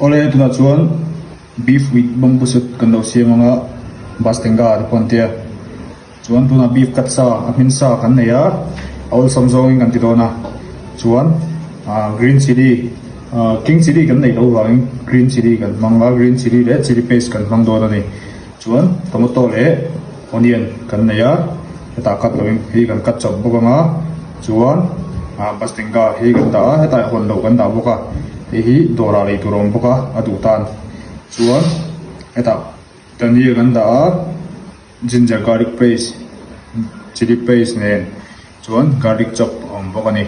Awle tunah chuan beef with bamboo shoot kan lo siam ang a bastenga te pawh an tia chuan tunah beef cut sa a hmin sa kan nei a a awlsam zawngin kan ti dawn a chuan ah green chilli ah king chilli kan neih loh vangin green chilli kan hmang a green chilli leh chilli paste kan hmang dawn a ni chuan tomato leh onion kan nei a hetah cut lovin hei kan cut chawp bawk ang a chuan ah bastenga hi kan dah a hetah hawn loh kan dah bawk a hei hi dawrah lei tur a awm bawk a a duh tan chuan hetah dhania kan dah a ginger garlic paste chilli paste nen chuan garlic chop a awm bawk a ni.